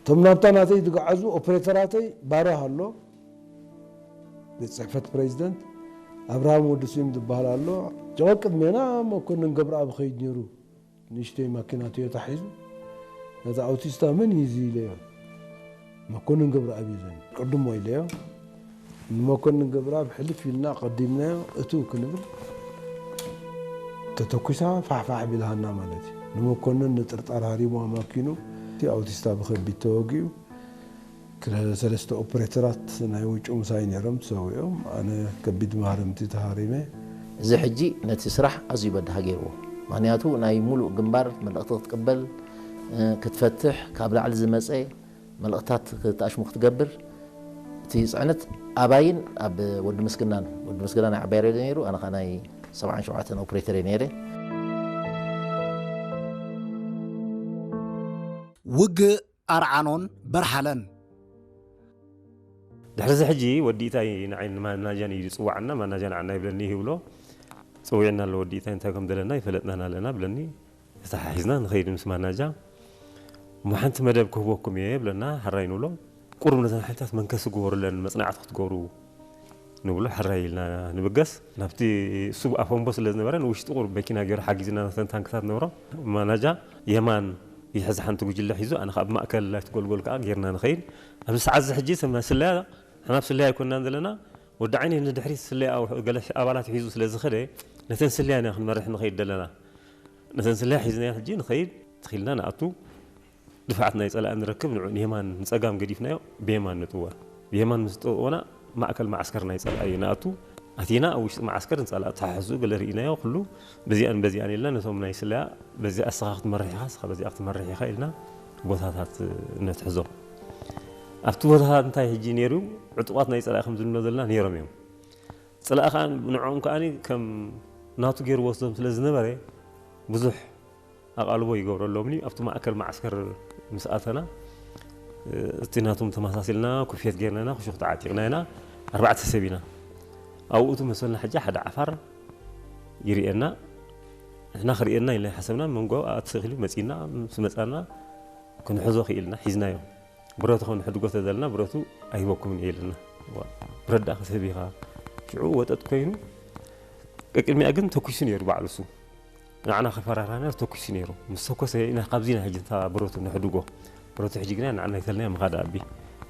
እቶም ናብታ ናተይ ዝገዓዙ ኦፕሬተራተይ ባራህ ኣሎ፣ ቤት ጽሕፈት ፕሬዚደንት ኣብርሃም ወዲ ስዩም ዝበሃል ኣሎ። ጨወ ቅድሜና መኮንን ገብረኣብ ኸይድ ነይሩ። ንእሽተይ ማኪና ቶዮታ ሒዙ፣ ነቲ ኣውቲስታ መን እዩ እዚ ኢለዮ። መኮንን ገብረኣብ እዩ ዘን ቅድሞ ኢለዮ። ንመኮንን ገብረኣብ ሕልፍ ኢልና ቀዲምናዮ፣ እቱ ክንብል ተተኩሳ ፋሕፋሕ ቢልሃና ማለት እዩ። ንመኮንን ንጥርጣር ሃሪሙ ኣማኪኑ፣ እቲ ኣውቲስታ ብኸቢድ ተወጊኡ። ክለ-፣ ሰለስተ ኦፕሬተራት ናይ ውጩ ምሳይ ነይሮም፣ ተሰዊኦም። ኣነ ከቢድ ማህረምቲ ተሃሪመ። እዚ ሕጂ ነቲ ስራሕ ኣዝዩ በዳሂ ገይርዎ። ምኽንያቱ ናይ ሙሉእ ግንባር መልእኽቲ ክትቅበል፣ እ፣ ክትፈትሕ፣ ካብ ላዕሊ ዝመጸ መልእኽታት ክትኣሽሙ ክትገብር፣ እቲ ጽዕነት ኣባይን ኣብ ወዲ ምስግናን፣ ወዲ ምስግና ናይ ዓባይ ሬድዮ ነይሩ፣ ኣነ ኸኣ ናይ ሰብዓን ሸውዓተን ኦፕሬተር እየ ነይረ። ውግእ ኣርዓኖን በርሃለን። ድሕሪ እዚ ሕጂ ወዲ ኢታይ ንዓይ ንማናጃን እዩ ዝጽዋዓና፣ ማናጃ ንዓና ይብለኒ ይብሎ። ጸዊዕና ኣሎ ወዲ ኢታይ፣ እንታይ ከም ደለና ይፈለጥናን ኣለና ብለኒ። ተተሓሒዝና ንኸይድ ምስ ማናጃ። እሞ ሓንቲ መደብ ክህበኩም እየ ብለና፣ ሕራይ ንብሎ። ቁሩብ ነዘን ሓይልታት መንከሲ ግበሩለን፣ መጽናዕቲ ክትገብሩ ንብሎ፣ ሕራይ ኢልና ንብገስ። ናብቲ እሱ ኣፈንቦ ስለ ዝነበረ ንውሽጢ ቁሩብ መኪና ገይሩ ሓጊዝና፣ ነተን ታንክታት ነበሮ። ማናጃ የማን ይሕዝ ሓንቲ ጉጅለ ሒዙ፣ ኣነ ኸኣ ብማእከል ላይት ጎልጎል ከኣ ጌርና ንኸይድ። ኣብዚ ሰዓት እዚ ሕጂ ሰብ ናይ ስለያ፣ ንሕና ኣብ ስለያ ኣይኮንናን ዘለና። ወዲ ዓይኒ ንድሕሪት ስለያ ኣው-፣ ገለ ኣባላት ሒዙ ስለ ዝኸደ፣ ነተን ስለያ ኢና ክንመርሕ ንኸይድ ዘለና። ነተን ስለያ ሒዝናዮ ሕጂ ንኸይድ፣ ትኺልና ንኣቱ። ድፍዓት ናይ ጸላኢ ንረክብ፣ ንዑ ንየማን ንጸጋም ገዲፍናዮ፣ ብየማን ንጥወር። ብየማን ምስ ጠወና፣ ማእከል መዓስከር ናይ ጸላኢ ንኣቱ። ኣቲና ኣብ ውሽጢ መዓስከር ንጸላኢ ተሓሕዙ፣ ገለ ርኢናዮ፣ ኩሉ በዚኣን በዚኣን ኢልና፣ ነቶም ናይ ስለያ፣ በዚኣ እስኻ ክትመርሕ ኢኻ፣ እስኻ በዚኣ ክትመርሕ ኢኻ ኢልና፣ ቦታታት ነትሕዞ። ኣብቲ ቦታታት እንታይ ሕጂ ነይሩ? ዕጡቓት ናይ ጸላኢ ከም ዝብሎ ዘለና ነይሮም እዮም። ጸላኢ ከኣ ንዕኦም ከኣ ከም ናቱ ገይሩ ወስዶም ስለ ዝነበረ፣ ብዙሕ ኣቓልቦ ይገብረሎም እዩ። ኣብቲ ማእከል መዓስከር ምስ ኣተና፣ እቲ ናቶም ተመሳሲልና፣ ኩፍየት ጌርና ኢና፣ ክሹኽ ተዓጢቕና ኢና፣ ኣርባዕተ ሰብ ኢና። ኣብኡ እቲ መሰልና ሕጂ ሓደ ዓፋር ይርእየና፣ ንሕና ክርእየና ኢልና ሓሰብና፣ መንጎ ኣትኽኢሉ መጺእና፣ ምስ መጻና ክንሕዞ ክኢልና፣ ሒዝናዮ። ብረቱ ከም ንሕድጎ ተደልና፣ ብረቱ ኣይህበኩምን እየ ኢልና። ዋ፣ ብረት ደኣ ክትህብ ኢኻ። ሽዑ ወጠጥ ኮይኑ፣ ቅድሚኣ ግን ተኩሱ ነይሩ ባዕሉ እሱ። ንዓና ከፈራራና ተኩሱ ነይሩ። ምስ ተኮሰ ኢና ካብዚ ኢና ሕጂ እታ ብረቱ ነሕድጎ። ብረቱ ሕጂ ግና ንዓና ይተልና ምኻድ ኣቢ።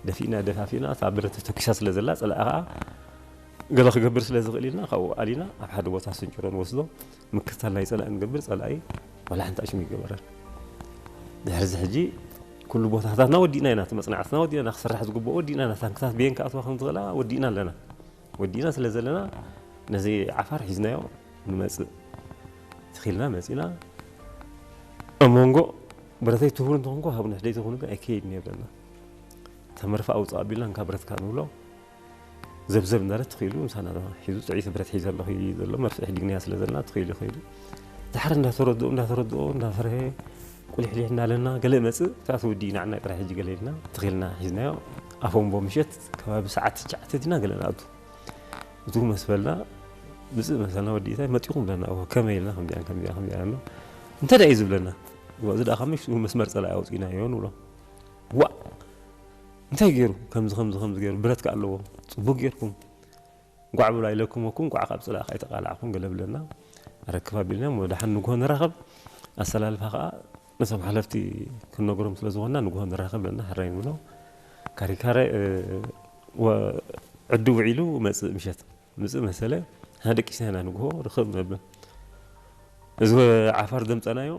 ደፊእና ደፋፊእና እታ ብረት ተተኩሳ ስለ ዘላ ጸላኢ ኸኣ ገለ ክገብር ስለ ዝኽእል ኢልና ካብኡ ኣሊና ኣብ ሓደ ቦታ ስንጭሮ ንወስዶ። ምክትታል ናይ ጸላኢ ንገብር፣ ጸላኢ ዋላ ሓንቲ ኣሽሙ ይገበረን። ድሕሪ እዚ ሕጂ ኩሉ ቦታታትና ወዲእና ኢና፣ እቲ መጽናዕትና ወዲእና ኢና፣ ክስራሕ ዝግብኦ ወዲእና ኢና፣ ታንክታት ብየን ክኣትዋ ከም ዝኽእላ ወዲእና ኣለና። ወዲእና ስለ ዘለና ነዚ ዓፋር ሒዝናዮ ንመጽእ ትኺልና መጺና። ኣብ መንጎ ብረተይ ትህቡ እንተኾንኩ ሃቡኒ፣ ሕደይ ትኾኑ ግን ኣይከይድን እየ ብለና። ተመርፋ ኣውፅእ ኣቢልና እንካ ብረትካ ንብሎ። ዘብዘብ እንዳለት ትኽኢሉ ምሳና ሒዙ ጥዒት ብረት ሒዘ ኣለኹ እዩ ዘሎ፣ መርፍእ ሕዲግናያ ስለ ዘለና ትኽኢሉ ይኽኢሉ። ድሓር እንዳተረድኦ እንዳተረድኦ እንዳፈርሀ ቁሊሕሊሕ እንዳለና ገለ መጽእ፣ እታ ትውዲ ንዓና ጥራሕ ሕጂ ገለ ኢልና ትኽኢልና ሒዝናዮ። ኣፎምቦ ምሸት ከባቢ ሰዓት ትሽዓተ ዲና ገለ ንኣቱ። እቱ መስበልና ምጽእ መሰልና ወዲእታ መጢኹም ብለና፣ እወ፣ ከመይ ኢልና ከምዚኣን ከምዚኣ ከምዚኣ ኣሎ። እንታይ ደኣ እዩ ዝብለና? እወ፣ እዚ ደኣ ካብ ምሽ-፣ መስመር ጸላኢ ኣውጺእናዮ ንብሎ። ዋእ! እንታይ ገይሩ? ከምዚ ከምዚ ከምዚ ገይሩ፣ ብረት ከ ኣለዎ። ጽቡቅ ጌርኩም። እንቋዕ ብላ ኢለኩምኩም፣ እንቋዕ ካብ ጽላእኻ ኣይተቃላዕኩም ገለ ብለና። ኣረክብ ኣቢልና እሞ ደሓን ንግሆ ንራኸብ። ኣሰላልፋ ከኣ ነቶም ሓለፍቲ ክንነግሮም ስለ ዝኾንና ንግሆ ንራኸብ ብለና፣ ሕራይ ንብሎ። ካሪካረ፣ እ፣ ወ-፣ ዕዱ ውዒሉ መጽእ ምሸት። ምጽእ መሰለ፣ ንሕና ደቂስና ኢና ንግሆ ርኽብ ነብል። እዚ ዓፋር ደምጸናዮ፣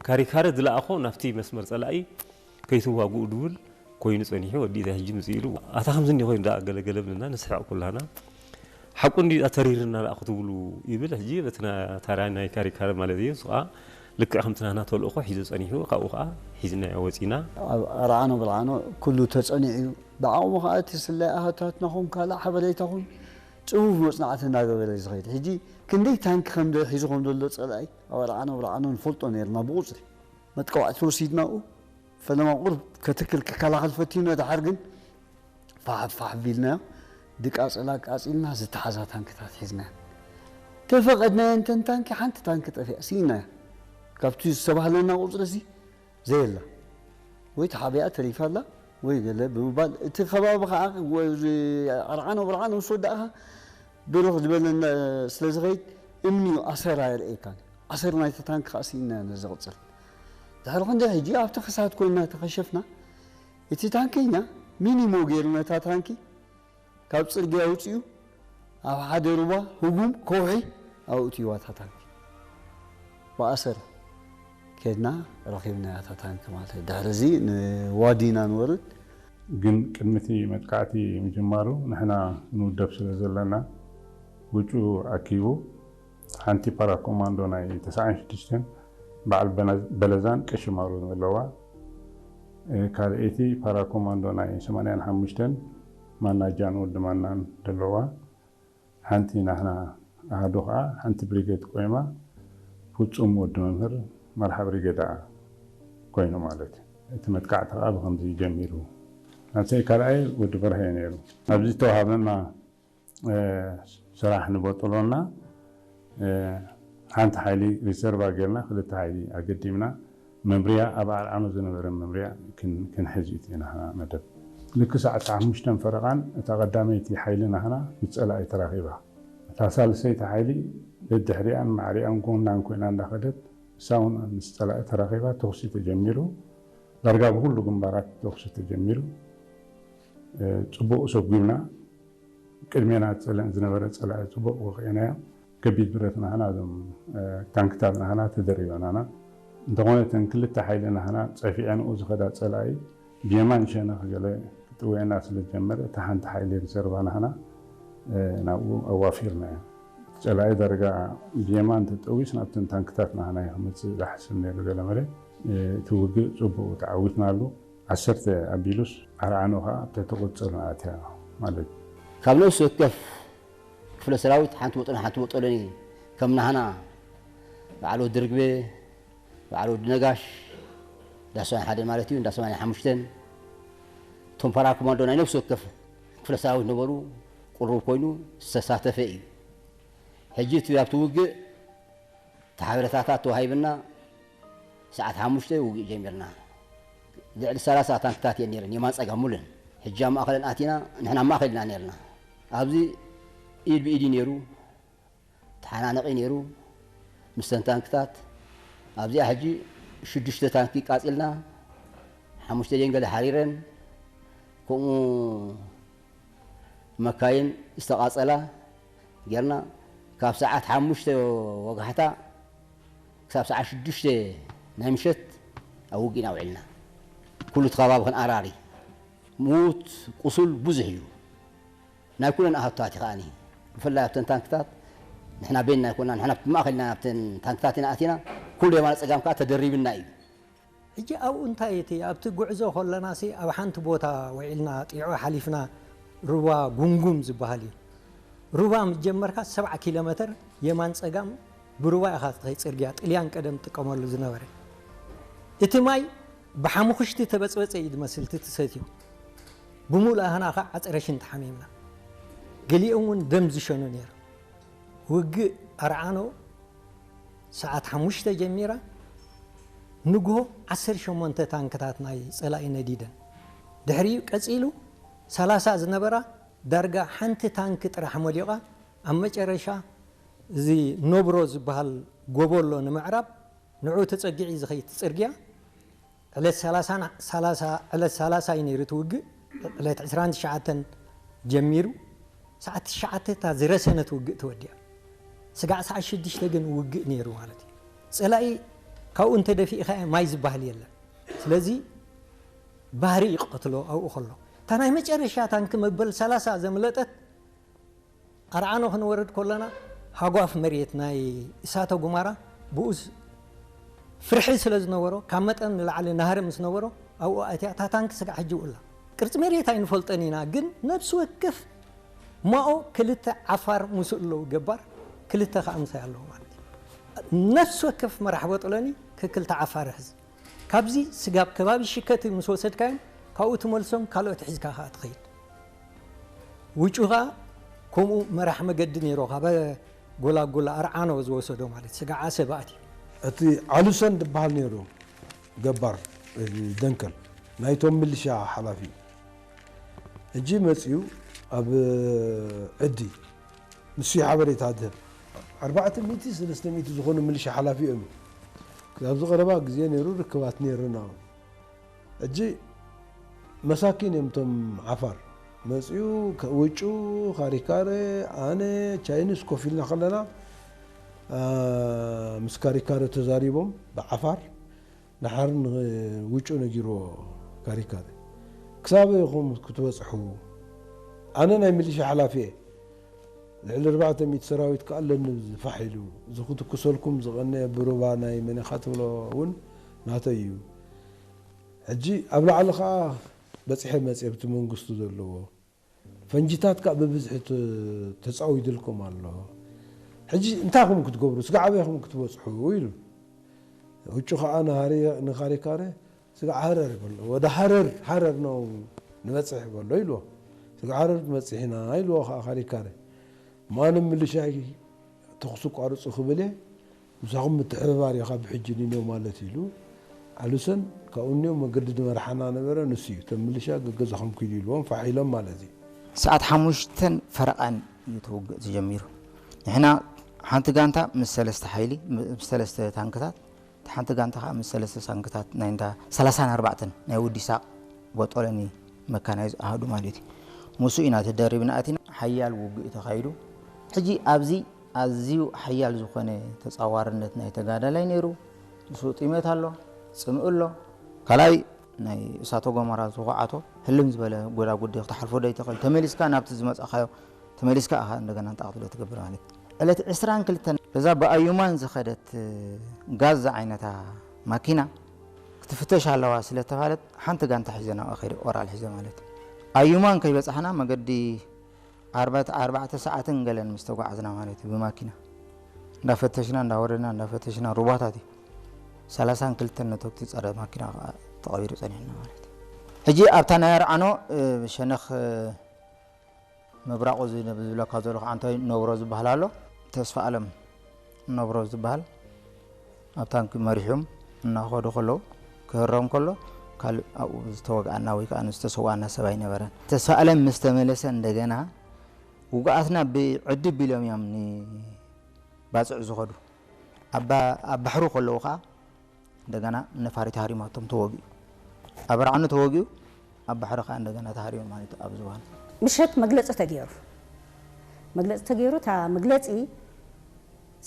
ካሪካረ ዝለኣኾ ናብቲ መስመር ጸላኢ ከይትዋግኡ ድብል ኮይኑ ጸኒሑ፣ ወዲ ኢታይ ሕጂ ምጽእ ኢሉ፣ ኣታ ከምዚ እንዲ ኮይኑ ደኣ ገለ ገለ ብልና ንስሕቕ ኩላና። ሓቁ እንዲ ተሪርና ደኣ ክትብሉ ይብል፣ ሕጂ በቲ ና-፣ ታራ ናይ ካሪካረ ማለት እዩ፣ ንሱ ከኣ ልክዕ ከምቲ ናህና ተልእኾ ሒዙ ጸኒሑ፣ ካብኡ ከኣ ሒዝናዮ ወጺና። ኣብ ኣርዓኖ ብርዓኖ ኩሉ ተጸኒዑ እዩ። ብዓቕሙ ከኣ እቲ ስለያ ኣሃታትና ኹን ካልእ ሓበሬታ ኹን ጽፉፍ መጽናዕቲ እናገበረ እዩ ዝኸይድ። ሕጂ ክንደይ ታንኪ ከም ደ-፣ ሒዙ ከም ዘሎ ጸላኢ ኣብ ኣርዓኖ ብርዓኖ ንፈልጦ ነይርና ብቑጽሪ። መጥቃዕቲ ወሲድናኡ፣ ፈለማ ቁሩብ ከትክል ክከላኸል ፈቲኑ፣ ድሓር ግን ፋሕ ፋሕ ቢልናዮ፣ ድቃጽላ ቃጺልና ዝተሓዛ ታንክታት ሒዝናዮ። ተፈቐድናዮ እንተን ታንኪ፣ ሓንቲ ታንኪ ጠፊኣ፣ ስኢናዮ። ካብቲ ዝተባህለና ቁጽሪ እዚ ዘየላ። ወይ ተሓቢኣ ተሪፋ ኣላ ወይ ገለ ብምባል፣ እቲ ከባቢ ከዓ ኣርዓኖ ብርዓኖ ምስ ወዳእኻ ብርኽ ዝበለ ስለ ዝኸይድ እምኒዩ ኣሰራ የርእየካ። ኣሰር ናይታ ታንኪ ከዓ ስኢና ኢና ዘቕፅል። ድሕሪ ክንደይ ሕጂ ኣብቲ ክሳት ኮይና ተኸሸፍና። እቲ ታንከኛ ሚኒሞ ገይሩ ነታ ታንኪ ካብ ፅርግያ ኣውፅኡ ኣብ ሓደ ሩባ ህጉም ከውሒ ኣውእትዋ እታ ታንኪ። ብኣሰር ከድና ረኺብና እታ ታንኪ ማለት እዩ። ድሕሪ እዚ ንዋዲና ንወርድ። ግን ቅድሚ እቲ መጥቃዕቲ ምጅማሩ ንሕና ንውደብ ስለ ዘለና ውጩ ኣኪቡ ሓንቲ ፓራኮማንዶ ናይ ተስዓን ሽዱሽተን በዓል በለዛን ቀሽማሩ ዘለዋ፣ ካልኣይቲ ፓራኮማንዶ ናይ ሰማንያን ሓሙሽተን ማናጃን ወዲ ማናን ዘለዋ፣ ሓንቲ ናህና ኣሃዱ ከዓ ሓንቲ ብሪጌድ ቆይማ ፍፁም ወዲ መምህር መርሓ ብሪጌዳ ኮይኑ ማለት እዩ። እቲ መጥቃዕቲ ከዓ ብከምዚ ጀሚሩ። ናተይ ካልኣይ ወዲ በርሀ እዩ ነይሩ። ኣብዚ ዝተዋሃበና ስራሕ ንበጥሎና ሓንቲ ሓይሊ ሪዘርቫ ጌርና ክልተ ሓይሊ ኣገዲምና መምርያ ኣብ ኣርዓኖ ዝነበረ መምርያ ክንሕዝ እዩ ናህና መደብ። ልክ ሰዓት ሓሙሽተን ፈረቓን እታ ቀዳመይቲ ሓይሊ ናህና ምስ ፀላኢ ተራኺባ። እታ ሳልሰይቲ ሓይሊ ደድሕሪኣን ማዕሪኣን ጎናን ኮይና እንዳኸደት እሳ እውን ምስ ፀላኢ ተራኺባ ተኹሲ ተጀሚሩ። ዳርጋ ብኩሉ ግንባራት ተኹሲ ተጀሚሩ። ፅቡቕ ሰጉምና ቅድሜና ዝፀለእ ዝነበረ ፀላኢ ፅቡቕ ወቂዕናዮ። ከቢድ ብረት ናህና እዞም ታንክታት ናህና ተደሪበናና። እንተኾነ እተን ክልተ ሓይሊ ናህና ፀፊዐንኡ ዝኸዳ ፀላኢ ብየማን ሸነኽ ገለ ክጥውየና ስለ ዝጀመረ እታ ሓንቲ ሓይሊ ሪዘርቫ ናህና ናብኡ ኣዋፊርናዮ። ፀላኢ ዳርጋ ብየማን ተጠዊስ ናብተን ታንክታት ናህና ክመፅእ ዝሓስብ ነይሩ ገለ መለ። እቲ ውግእ ፅቡቕ ተዓዊትናሉ። ዓሰርተ ኣቢሉስ ኣርዓኖ ከዓ ኣብ ትሕቲ ቁፅፅር ኣትያ ማለት እዩ። ካብ ነፍሲ ወከፍ ክፍለ ሰራዊት ሓንቲ ወጠሎ ሓንቲ ወጠሎኒ ከም ናህና በዓል ወዲ ርግበ በዓል ወዲ ነጋሽ እንዳ ሰማንያ ሓደ ማለት እዩ እንዳ ሰማንያ ሓሙሽተን እቶም ፓራ ኮማንዶ ናይ ነፍሲ ወከፍ ክፍለ ሰራዊት ነበሩ። ቁሩብ ኮይኑ ዝተሳተፈ እዩ። ሕጂ እቲ ኣብቲ ውግእ እቲ ሓበሬታታት ተዋሂብና ሰዓት ሓሙሽተ ውግእ ጀሚርና። ልዕሊ ሰላሳ ታንክታት እየን ነይረን የማን ፀጋም ሙሉን። ሕጂ ኣብ ማእኸለን ኣቲና ንሕና ኣብ ማእኸል ኢና ነይርና። ኣብዚ ኢድ ብኢድ እዩ ነይሩ። ተሓናነቒ ነይሩ ምስተን ታንክታት። ኣብዚኣ ሕጂ ሽዱሽተ ታንኪ ቃፂልና ሓሙሽተ ደንገለ ሓሪረን ከምኡ መካይን ዝተቓፀላ ጌርና ካብ ሰዓት ሓሙሽተ ወጋሕታ ክሳብ ሰዓት ሽዱሽተ ናይ ምሸት ኣብ ውግእና ውዒልና። ኩሉ እቲ ከባቢ ክንኣራሪ ምዉት ቁሱል ብዙሕ እዩ። ናይ ኩለን ኣሃቱታት እዩ ከዓኒ ብፍላይ ኣብተን ታንክታት ንሕና ቤንና ኣይኮና ንሕና ብማእኸልና ኣብተን ታንክታት ኢና ኣቲና ኩሉ የማነ ፀጋም ከዓ ተደሪብና እዩ። ሕጂ ኣብኡ እንታይ እቲ ኣብቲ ጉዕዞ ከለናሲ ኣብ ሓንቲ ቦታ ውዒልና ጢዖ ሓሊፍና ሩባ ጉምጉም ዝበሃል እዩ። ሩባ ምስ ጀመርካ ሰብዓ ኪሎ መተር የማን ፀጋም ብሩባ ኢኻ ትኸይድ ፅርግያ ጥልያን ቀደም ትጥቀመሉ ዝነበረ እቲ ማይ ብሓሙኽሽቲ ተበፅበፀ እዩ ዝመስል እቲ ትሰትዮ። ብሙሉእ ኣህና ከዓ ዓፀረ ሽንቲ ሓሚምና። ገሊኦም እውን ደም ዝሸኑ ነይሮም። ውግእ ኣርዓኖ ሰዓት ሓሙሽተ ጀሚራ ንግሆ ዓሰርተ ሸሞንተ ታንክታት ናይ ፀላኢ ነዲደን። ድሕሪኡ ቀፂሉ ሰላሳ ዝነበራ ዳርጋ ሓንቲ ታንኪ ጥራሕ መሊቓ ኣብ መጨረሻ እዚ ኖብሮ ዝበሃል ጎቦ ኣሎ ንምዕራብ ንዑ ተፀጊዒ ዝኸይድ ፅርግያ ዕለት ሰላሳ ዕለት ሰላሳ እዩ ነይሩ እቲ ውግእ ዕለት ዕስራን ትሽዓተን ጀሚሩ ሰዓት ትሽዓተ እታ ዝረሰነት ውግእ ተወዲኣ ስጋዕ ሰዓት ሽዱሽተ ግን ውግእ ነይሩ ማለት እዩ ፀላኢ ካብኡ እንተደፊእካ ማይ ዝበሃል የለን ስለዚ ባህሪ ይቐትሎ ኣብኡ ከሎ እታ ናይ መጨረሻ ታንኪ መበል ሰላሳ ዘምለጠት ኣርዓኖ ክንወርድ ከለና ሃጓፍ መሬት ናይ እሳተ ጉማራ ብኡስ ፍርሒ ስለ ዝነበሮ ካብ መጠን ንላዕሊ ናህሪ ምስ ነበሮ ኣብኡ ኣትያ እታ ታንኪ ስጋዕ ሕጂ ውላ ቅርፂ መሬት ኣይንፈልጠን ኢና ግን ነብሲ ወከፍ ማኦ ክልተ ዓፋር ምስ ኣለዉ ገባር ክልተ ከዓ ምሳይ ኣለዉ ማለት እዩ ነብሲ ወከፍ መራሕ በጥለኒ ክክልተ ዓፋር ሕዝ ካብዚ ስጋብ ከባቢ ሽከቲ ምስ ወሰድካዮም ካብኡ ትመልሶም ካልኦት ሒዝካ ከዓ ትኸይድ ውጩ ከዓ ከምኡ መራሕ መገዲ ነይሮ ካብ ጎላጉላ ኣርዓኖ ዝወሰዶ ማለት ስጋዕ ዓሰብ ኣትዩ እቲ ዓሉሰን ዝበሃል ነይሩ ገባር እዚ ደንከል ናይቶም ምልሻ ሓላፊ እዩ። ሕጂ መፅዩ ኣብ ዕዲ ንሱ እዩ ሓበሬታ ዝህብ። ኣርባዕተ ሚእቲ ሰለስተ ሚእቲ ዝኾኑ ምልሻ ሓላፊ እዮም። ኣብዚ ቀረባ ግዜ ነይሩ ርክባት ነይሩና። ሕጂ መሳኪን እዮም እቶም ዓፋር። መፅኡ ከ-፣ ውጩ፣ ካሪካረ፣ ኣነ፣ ቻይኒስ ኮፍ ኢልና ከለና፣ አ፣ ምስ ካሪካረ ተዛሪቦም ብዓፋር ንሓር ንውጩ ነጊርዎ ካሪካረ። ክሳበይ ኢኹም ክትበፅሑ? ኣነ ናይ ሚሊሻ ሓላፊ እየ። ልዕሊ ኣርባዕተ ሚእቲ ሰራዊት ከኣ ኣለኒ ዝፋሕ ኢሉ። እዚ ክትኩሰልኩም ዝቐነ ብሩባ ናይ መን ኢኻ ትብሎ እውን ናተይ እዩ። ሕጂ ኣብ ላዕሊ ከኣ በጺሐ መጽየ፣ ኣብቲ መንግስቱ ዘለዎ ፈንጂታት ከኣ ብብዝሒ ተ-፣ ተጻዊድልኩም ኣሎ። ሕጂ እንታይ ኢኹም ክትገብሩ? ስጋዕ ኣበይ ኢኹም ክትበጽሑ? ኢሉ። ውጩ ከኣ ንሃሪ-፣ ንኻሪካረ ስጋዕ ሃረር በሎ። ወደ ሃረር፣ ሃረር ነው ንበጽሕ በሎ ኢልዎ። ስጋዕ ሃረር ንበጽሕ ኢና ኢልዎ ከኣ ካሪካረ። ማንም ምልሻይ ተኹሲ ቋርጹ ክብል እየ፣ ምሳኹም ምትሕብባር እየ ካብ ሕጂ ንኔው ማለት ኢሉ። ኣሉሰን ካብኡ እኒኦ መገዲ ዝመርሓና ነበረ፣ ንሱ እዩ። እቶም ምልሻ ገገዛኹም ኪዱ ኢልዎም ፋሕ ኢሎም ማለት እዩ። ሰዓት ሓሙሽተን ፈረቓን እዩ እቲ ውግእ ተጀሚሩ። ንሕና ሓንቲ ጋንታ ምስ ሰለስተ ሓይሊ፣ ምስ ሰለስተ ታንክታት፣ እታ ሓንቲ ጋንታ ከዓ ምስ ሰለስተ ታንክታት ናይ እንዳ ሰላሳን ኣርባዕተን ናይ ውዲ ሳቕ ቦጦለኒ መካናይዝ ኣሃዱ ማለት እዩ። ምስኡ ኢና ተደሪብና ኣቲና። ሓያል ውግእ ተኻይዱ። ሕጂ ኣብዚ ኣዝዩ ሓያል ዝኾነ ተጻዋርነት ናይ ተጋዳላይ ነይሩ። ንሱ ጥሜት ኣሎ፣ ጽምኢ ኣሎ። ካልኣይ ናይ እሳተ ጎመራ ዝኹዓቶ ህልም ዝበለ ጎዳጉዲ ክትሓልፎ ዶ ይትኽእል? ተመሊስካ ናብቲ ዝመጻኻዮ ተመሊስካ ኢኻ እንደገና ንጣቕትሎ ትገብር ማለት እዩ። ዕለት ዕስራን ክልተን በዛ ብኣዩማን ዝኸደት ጋዝ ዝዓይነታ ማኪና ክትፍተሽ ኣለዋ ስለተባለት ሓንቲ ጋንታ ሒዘ ናብኣ ከይደ ኦራል ሒዘ ማለት እዩ። ኣዩማን ከይበጻሕና መገዲ ኣርባዕተ፣ ኣርባዕተ ሰዓትን ገለን ምስ ተጓዓዝና ማለት እዩ ብማኪና። እንዳፈተሽና፣ እንዳወረድና፣ እንዳፈተሽና ሩባታት እዩ። ሰላሳን ክልተን ነተግቲ ጸረ ማኪና ከኣ ተቐቢሩ ጸኒሕና ማለት እዩ። ሕጂ ኣብታ ናይ ኣርዓኖ፣ እ፣ ሸነኽ፣ እ፣ ምብራቑ ዝ-፣ ዝብለካ ዘሎ ከዓ እንታይ ነብሮ ዝበሃል ኣሎ። ተስፋ ኣለም ነብሮ ዝበሃል ኣብ ታንኪ መሪሖም እናኸዱ ከለዉ ክህረም ከሎ ካልእ ኣብኡ ዝተወግኣና ወይ ከዓ ዝተሰዋእና ሰብ ኣይነበረን። ተስፋ ኣለም ምስ ተመለሰ እንደገና ውጉኣትና ብዕድብ ቢሎም እዮም ንባጽዕ ዝኸዱ። ኣብ ባ-፣ ኣብ ባሕሩ ከለዉ ከዓ እንደገና ነፋሪት ሃሪማቶም ተወጊኡ። ኣብ ኣርዓኖ ተወጊኡ፣ ኣብ ባሕሪ ከዓ እንደገና ተሃሪሙ ማለት እዩ ኣብ ዝባን። ምሸት መግለጺ ተገይሩ። መግለጺ ተገይሩ፣ እታ መግለጺ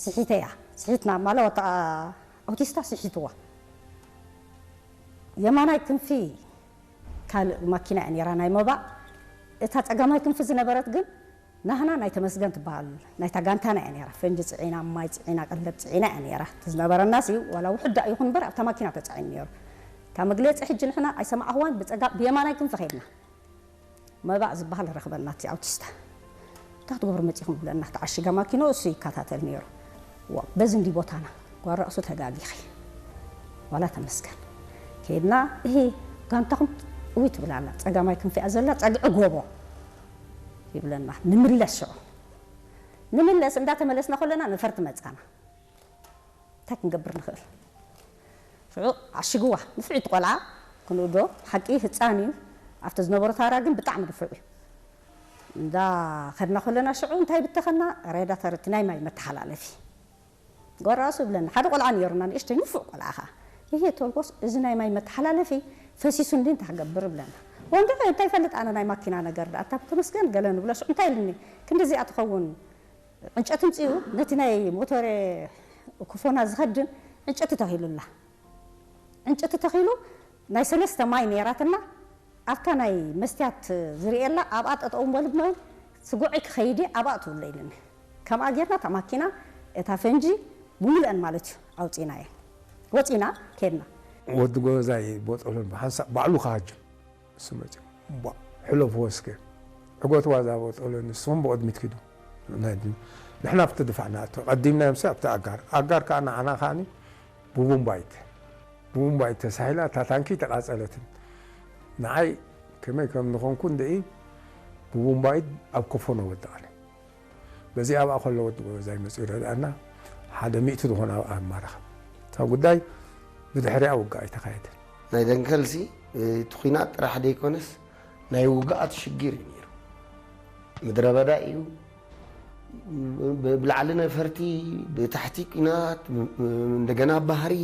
ስሒተያ። ስሒትና ማለት ወታ ኣውቲስታ ስሒትዋ። የማናይ ክንፊ ካልእ ማኪና እያ ነይራ ናይ መባእ። እታ ጸጋማይ ክንፊ ዝነበረት ግን ናህና ናይ ተመስገን ትበሃል ናይታ ጋንታና እያ ነይራ። ፈንጂ ጽዒና፣ ማይ ጽዒና፣ ቀለብ ጽዒና እያ ነይራ። እቲ ዝነበረና ሲ ዋላ ውሑድ ደኣ ይኹን እምበር ኣብታ ማኪና ተጻዒኑ ነይሩ። እታ መግለጺ ሕጂ ንሕና ኣይሰማዕኽዋን፣ ብጸጋ-፣ ብየማናይ ክንፊ ኸይድና። መባእ ዝበሃል ረኽበና እቲ ኣውቲስታ። እንታይ ክትገብሩ መጺኹም ብለና፣ ተዓሺጋ ማኪኖ እሱ ይከታተል ነይሩ። ዋ፣ በዚ እንዲ ቦታና፣ ጓል ራእሱ ተጋጊኺ። ዋላ ተመስገን። ከይድና፣ እሂ፣ ጋንታኹም እውይ ትብላና፣ ጸጋማይ ክንፊኣ ዘላ ጸግዒ ጎቦ ይብለና። ንምለስ ሽዑ። ንምለስ፣ እንዳተመለስና ከለና ነፈርቲ መጻና። እንታይ ክንገብር ንኽእል? ሽዑ ዓሽግዋ፣ ንፍዒት ቆልዓ፣ ክንኡ ዶ፣ ሓቂ ህጻን እዩ። ኣብቲ ዝነበሮ ታራ ግን ብጣዕሚ ንፉዕ እዩ። እንዳ ኸድና ከለና ሽዑ እንታይ ብተኸና? ሬዳተር፣ እቲ ናይ ማይ መተሓላለፊ። ጓል ራእሱ ይብለና፣ ሓደ ቆልዓ ነይሩና፣ ንእሽተይ ንፉዕ ቆልዓ ኸዓ። ይሄ ቶልኮስ፣ እዚ ናይ ማይ መተሓላለፊ ፈሲሱ እንዲ እንታይ ክገብር ይብለና። ወንድዐ፣ እንታይ ይፈልጥ ኣነ ናይ ማኪና ነገር ደኣ፣ እታ ተመስገን ገለ ንብሎ፣ ሽዑ እንታይ ኢልኒ? ክንዲ እዚኣ ትኸውን ዕንጨቲ ምጽኡ፣ ነቲ ናይ ሞቶሬ ኮፎና ዝኸድን ዕንጨቲ ተኺሉላ። ዕንጨቲ ተኺሉ፣ ናይ ሰለስተ ማይ ነይራትና፣ ኣብታ ናይ መስትያት ዝርእየላ፣ ኣብኣ ጠጠው በሉ እሞ ስጉዒ ክኸይድ እየ፣ ኣብኣ ትውለ ኢሉኒ። ከምኣ ጌርና እታ ማኪና፣ እታ ፈንጂ ብምሉአን ማለት እዩ፣ ኣውጺእናየን። ወጺና፣ ከድና። ወዲ ጎበዛይ ቦጦሎን ብሓንሳእ ባዕሉ ክሃጅም። እሱ መጺኡ፣ "እምቧእ፣ ሕለፍዎ እስከ። ዕገትዋ እዛ ቦጦሎ፣ ንስኹም ብቕድሚት ኪዱ። ናይ ድ-፣ ንሕና ኣብቲ ድፋዕ ንኣቱ። ቀዲምናዮምሲ ኣብቲ ኣጋር። ኣጋር ከኣ ንዓና ከኣኒ ብቡምባይት፣ ብቡምባይት ተሳሂላ፣ እታ ታንኪ ተቓጸለትን። ንዓይ ከመይ ከም ዝኾንኩ እንደኢ ብቡምባይት ኣብ ኮፎኖ ወደቕኒ። በዚ ኣብኣ ከሎ ወዲ ጎበዛይ መጺኡ ረድኣና፣ ሓደ ሚእቲ ዝኾነ ኣብኣ ኣማረኸ። እታ ጉዳይ ብድሕሪኣ ውግእ ኣይተኻየደን። ናይ ደንከልሲ እቲ ኲናት ጥራሕ ደይኮነስ ናይ ውግኣት ሽግር እዩ ነይሩ። ምድረ በዳ እዩ። ብ- ብላዕሊ ነፈርቲ፣ ብታሕቲ ኲናት፣ ም- ም- እንደገና ባህሪ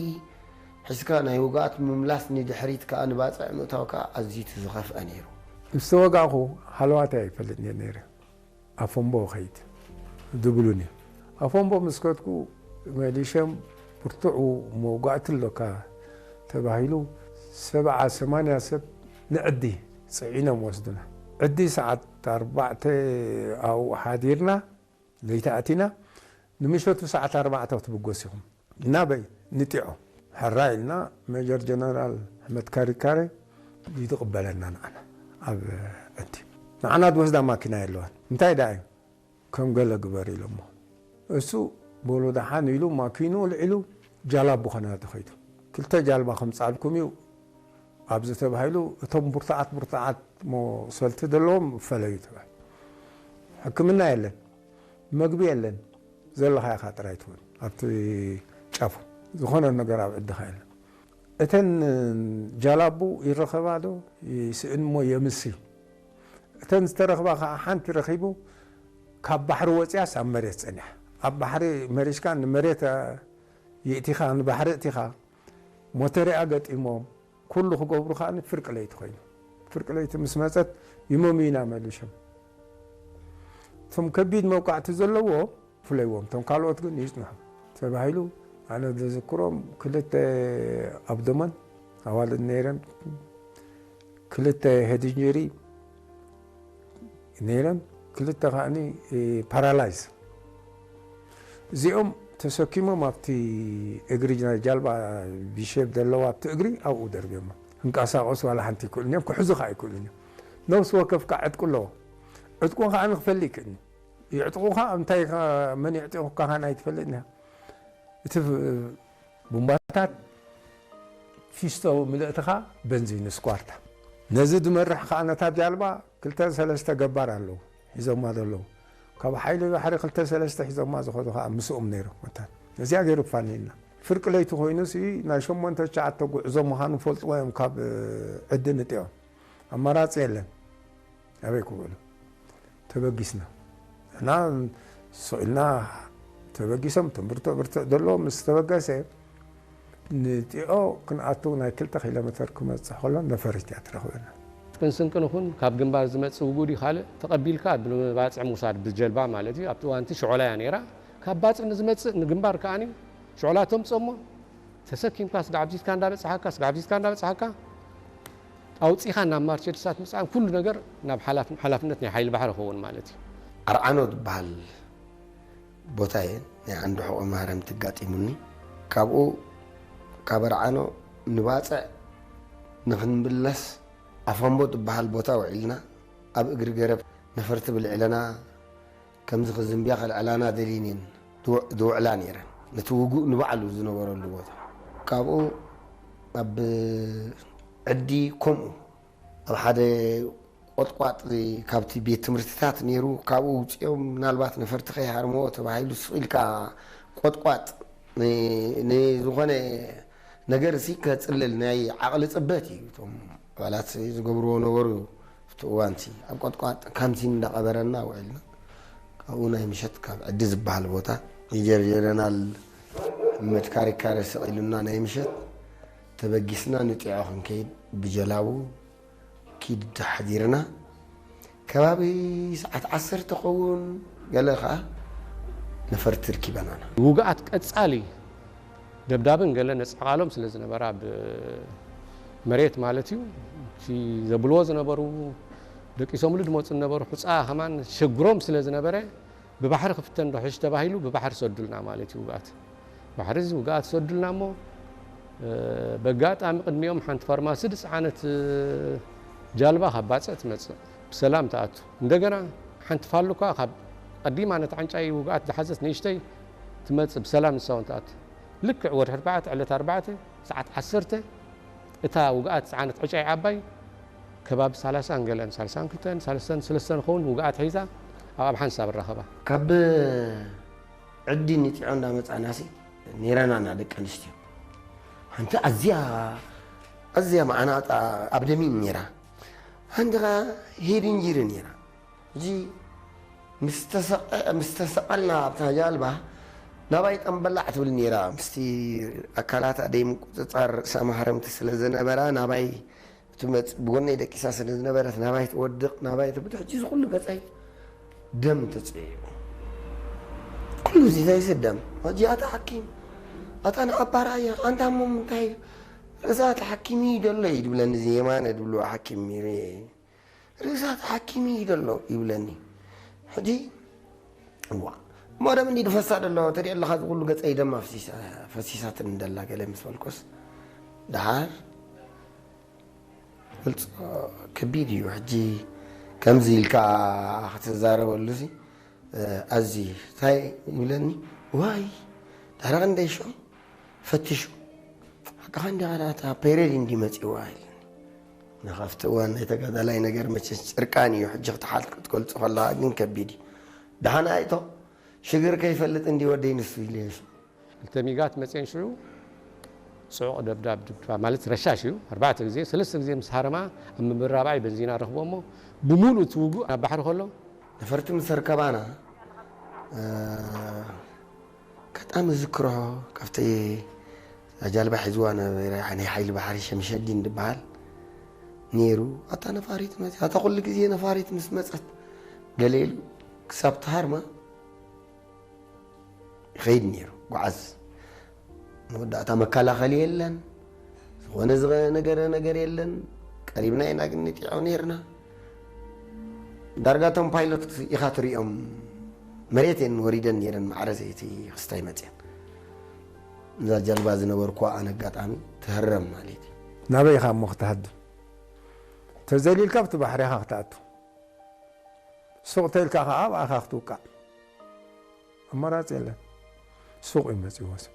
ሒዝካ ናይ ውግኣት ምምላስ፣ ንድሕሪት ከዓ ንባፅዕ ምእታው ከዓ ኣዝዩ እቲ ዝኸፍአ ነይሩ። ምስ ተወጋእኹ ሃለዋተይ ኣይፈልጥን እየ ነይረ። ኣፎምቦ ኸይድ ድብሉኒ። ኣፎምቦ ምስ ከድኩ መሊሸም ብርቱዑ መውጋእቲ ኣሎካ ተባሂሉ ሰብዓ ሰማንያ ሰብ ንዕዲ ጽዒኖም ወስዱና። ዕዲ ሰዓት ኣርባዕተ ኣብኡ ሓዲርና ለይቲ ኣቲና ንምሸቱ ሰዓት ኣርባዕተ ክትብገሱ ኢኹም። ናበይ? ንጢዖ። ሕራይ ኢልና ሜጀር ጀነራል ኣሕመድ ካሪካረ ይትቕበለና ንዓና ኣብ ዕዲ። ንዓና ዝወስዳ ማኪና የለዋን። እንታይ ደኣ እዩ? ከም ገለ ግበር ኢሎሞ። እሱ በሉ ደሓን ኢሉ ማኪኑ ልዒሉ ጃላቡ ከናዲ ኸይዱ። ክልተ ጃልባ ከምጻልኩም እዩ ኣብዚ ተባሂሉ እቶም ብርቱዓት ብርቱዓት ሞ ሰልቲ ዘለዎም ፈለዩ ተባሂሉ። ሕክምና የለን፣ መግቢ የለን፣ ዘለኻ ኢኻ ጥራይ ትኹን ኣብቲ ጫፉ ዝኾነ ነገር ኣብ ዕድኻ የለን። እተን ጃላቡ ይረኸባ ዶ ይስእን እሞ የምሲ። እተን ዝተረኽባ ከዓ ሓንቲ ረኺቡ ካብ ባሕሪ ወፂያስ ኣብ መሬት ፀኒሓ። ኣብ ባሕሪ መሪሽካ ንመሬት የእቲኻ ንባሕሪ እቲኻ ሞተሪኣ ገጢሞም ኩሉ ክገብሩ ከዓ ፍርቂ ለይቲ ኮይኑ። ፍርቂ ለይቲ ምስ መፀት ይመምዩና መሊሾም። እቶም ከቢድ መውቃዕቲ ዘለዎ ፍለይዎም፣ እቶም ካልኦት ግን ይጽንሑ ተባሂሉ። ኣነ ዝዝክሮም ክልተ ኣብዶመን ኣዋልድ ነይረን፣ ክልተ ሄድንጀሪ ነይረን፣ ክልተ ከዓኒ ፓራላይዝ። እዚኦም ተሰኪሞም ኣብቲ እግሪ ናይ ጃልባ ቪሼፕ ዘለዋ ኣብቲ እግሪ ኣብኡ ደርብዮም። ክንቀሳቐሱ ዋላ ሓንቲ ይክእሉን እዮም፣ ክሕዙ ከዓ ይክእሉን እዮም። ነፍሲ ወከፍ ከዓ ዕጥቁ ኣለዎ። ዕጥቁ ከዓ ንክፈሊ ይክእልኒ። ይዕጥቑኻ፣ እንታይ ኢኻ፣ መን የዕጢቑካ ኻን ኣይትፈልጥን ኢኻ። እቲ ቡምባታት ፊስቶ ምልእትኻ በንዚን ስኳርታ። ነዚ ዝመርሕ ኸዓ ነታ ጃልባ ክልተ ሰለስተ ገባር ኣለዉ፣ ሒዞማ ዘለዉ። ካብ ሓይሊ ባሕሪ ክልተ ሰለስተ ሒዞማ ዝኸዱ ኸዓ ምስኦም ነይሮም። መታን ነዚኣ ገይሩ ፋኒና። ፍርቂ ለይቲ ኮይኑ ሲ ናይ ሸሞንተ ትሽዓተ ጉዕዞ ምዃኑ ፈልጥዎ እዮም ካብ ዕዲ ንጢዖ። ኣማራጺ የለን። ኣበይ ክውዕሉ? ተበጊስና። እና ስቕ ኢልና ተበጊሶም፣ እቶም ብርቱዕ ብርቱዕ ዘለዎ ምስ ተበገሰ፣ ንጢዖ ክንኣቱ ናይ ክልተ ኪሎ ሜተር ክመጽእ ከሎ ነፈሪት እያ ትረኽበና። ቅንስንቅን ይኹን ካብ ግንባር ዝመጽእ ውጉድ እዩ ካልእ ተቐቢልካ ብባጽዕ ምውሳድ ብጀልባ ማለት እዩ። ኣብቲ እዋንቲ ሽዖላ እያ ነይራ። ካብ ባጽዕ ንዝመጽእ ንግንባር ከኣኒ ሽዖላ ተምጽኦ እሞ ተሰኪምካ ስጋዕ ኣብዚትካ እንዳበጽሓካ፣ ስጋዕ ኣብዚትካ እንዳበጽሓካ ኣውጺኻ ናብ ማርቸዲሳት ምጽዓን ኩሉ ነገር ናብ ሓላፍ-፣ ሓላፍነት ናይ ሓይሊ ባሕሪ ክኸውን ማለት እዩ። ኣርዓኖ ዝበሃል ቦታ እየ ናይ ዓንዲ ሕቖ ማርያም ተጋጢሙኒ። ካብኡ ካብ ኣርዓኖ ንባጽዕ ንኽንምለስ ኣፋምቦ ዝበሃል ቦታ ውዒልና ኣብ እግሪ ገረብ ነፈርቲ ብልዕለና ከምዚ ክዝንብያ ከልዕላና ደልየን እየን ዝው-፣ ዝውዕላ ነይረን። ነቲ ውጉእ ንባዕሉ ዝነበረሉ ቦታ። ካብኡ ኣብ ዕዲ ከምኡ ኣብ ሓደ ቆጥቋጥ ካብቲ ቤት ትምህርትታት ነይሩ፣ ካብኡ ውፅኦም ምናልባት ነፈርቲ ከይሃርምዎ ተባሂሉ ስቕ ኢልካ ቆጥቋጥ ን-፣ ንዝኾነ ነገር ሲ ከፅልል ናይ ዓቕሊ ፅበት እዩ። እቶም ኣባላት ዝገብርዎ ነበሩ። ኣብቲ እዋንቲ ኣብ ቆጥቋጥ ካምሲን እንዳቐበረና ውዒልና። ካብኡ ናይ ምሸት ካብ ዕዲ ዝበሃል ቦታ ሜጀር ጀነራል መድካሪካረ ስቕ ኢሉና ናይ ምሸት ተበጊስና ንጢዖ ክንከይድ ብጀላቡ ኪድ ሓዲርና። ከባቢ ሰዓት ዓሰርተ ኸውን ገለ ኸዓ ነፈርቲ ርኪበናና። ውግኣት ቀጻሊ ደብዳብን ገለ ነጻ ቃሎም ስለ ዝነበራ፣ ብ መሬት ማለት እዩ፣ እቲ ዘብልዎ ዝነበሩ፣ ደቂሶምሉ ዝመጹ ዝነበሩ፣ ሑጻ ከማን ሸግሮም ስለ ዝነበረ፣ ብባሕሪ ክፍተን ዶ ሕሽ ተባሂሉ፣ ብባሕሪ ሰዱልና ማለት እዩ ውግኣት። ባሕሪ እዚ ውግኣት ሰዱልና እሞ፣ እ፣ በጋጣሚ ቅድሚኦም ሓንቲ ፋርማሲ ዝጸዓነት፣ እ፣ ጃልባ ካብ ባጽዕ ትመጽእ፣ ብሰላም ትኣቱ። እንደገና ሓንቲ ፋሉካ ካብ ቀዲማ ነቲ ዓንጫይ ውግኣት ዝሓዘት ንእሽተይ ትመጽእ፣ ብሰላም ንሳ እውን ትኣቱ። ልክዕ ወርሒ ኣርባዕተ፣ ዕለት ኣርባዕተ፣ ሰዓት ዓሰርተ፣ እታ ውግኣት ዝጸዓነት ዕጫይ ዓባይ ከባቢ ሰላሳን ገለን፣ ሰላሳን ክልተን፣ ሰላሳን ሰለስተን ኸውን ውግኣት ሒዛ ኣብ፣ ኣብ ሓንሳብ ረኸባ። ካብ ዕዲ ንጢዖ እንዳመጻናሲ ነይረናና ደቂ ኣንስትዮ። ሓንቲ ኣዝያ ኣዝያ መዓናጣ ኣብ ደሚን ነይራ። ሓንቲ ኸኣ ሄድንጂሪ ነይራ። ሕጂ ምስ ተሰቐ-፣ ምስ ተሰቐልና ኣብታ ጃልባ ናባይ ጠምበላዕ ትብል ነይራ። ምስቲ ኣካላታ ደይ ምቁጽጻር ርእሳ ማህረምቲ ስለ ዝነበራ ናባይ ትመጽእ፣ ብጎነይ ደቂሳ ስለ ዝነበረት ናባይ ትወድቕ፣ ናባይ ትብል። ሕጂ እዚ ኩሉ ገጸይ ደም ተጽዕዩ። ኩሉ እዚ ዘይስደም። ሕጂ ኣታ ሓኪም፣ ኣታ ንዓባራ እያ፣ ኣንታ እሞ እንታይ ርእሳ ተሓኪሚ እዩ ደሎ እዩ ድብለኒ፣ እዚ የማነ ድብልዎ ሓኪም ይርኢ። ርእሳ ተሓኪሚ እዩ ደሎ ይብለኒ። ሕጂ፣ እዋ፣ እሞ ደም እንዲ ድፈሳ ደሎ፣ ተሪኦ ኣለኻ፣ እዚ ኩሉ ገጸይ ደም ኣፍሲሳ-፣ ፈሲሳትኒ ደላ ገለ ምስ በልኩስ፣ ደሓር፣ ግልጽ፣ ከቢድ እዩ። ሕጂ ከምዚ ኢልካ ክትዛረበሉ ሲ፣ ኣዝዩ እንታይ ይብለኒ፣ ዋይ፣ ዳሕሪ ክንደይ ሽዑ ፈትሹ፣ ሓቅኻ እንዲኻ፣ እታ ፔሬድ እንዲ መጺዋ ኢልኒ። ንኻፍቲ እዋን ናይ ተጋዳላይ ነገር መቸስ ጭርቃን እዩ፣ ሕጂ ክትሓል ክትገልጾ ከለኻ ግን ከቢድ እዩ። ደሓን ኣይቶ፣ ሽግር ከይፈልጥ እንዲ ወደይ ንሱ ኢለ። ክልተ ሚጋት መጽየን ሽዑ ጽዑቕ ደብዳብ ድብድባ ማለት ረሻሽ እዩ። ኣርባዕተ ግዜ፣ ሰለስተ ግዜ ምስ ሃረማ ኣብ ምብራባይ በንዚና ረኽቦ እሞ ብምሉእ እቲ ውጉእ ናብ ባሕሪ ከሎ ነፈርቲ ምስ ኣርከባና፣ እ፣ ኣጋጣሚ ዝክሮ ካብቲ ጃልባ ሒዝዋ ነበረ ናይ ሓይሊ ባሕሪ ሸምሸዲን ዝበሃል ነይሩ። ኣታ ነፋሪት መጽያ፣ ኣታ ኩሉ ግዜ ነፋሪት ምስ መጸት ገለ ኢሉ ክሳብ ተሃርማ ይኸይድ ነይሩ። ጓዓዝ መወዳእታ መከላኸሊ የለን፣ ዝኾነ ዝገ-፣ ነገረ ነገር የለን። ቀሪብና ኢና ግን ንጢዖ ነይርና። ዳርጋ እቶም ፓይሎት ኢኻ ትሪኦም፣ መሬት እየን ወሪደን ነይረን፣ ማዕረ ዘይቲ ክስታይ መፅየን። እዛ ጃልባ ዝነበርኩዋ ኣነ ኣጋጣሚ ትህረም ማለት እዩ። ናበይ ኢኻ እሞ ክትሃድም? ተዘሊልካ ኣብቲ ባሕሪ ኢኻ ክትኣቱ። ሱቕ ተኢልካ ኸዓ ኣብኣ ኢኻ ክትውቃዕ። ኣማራፂ የለን። ሱቕ እዩ መፂዎ ሰብ።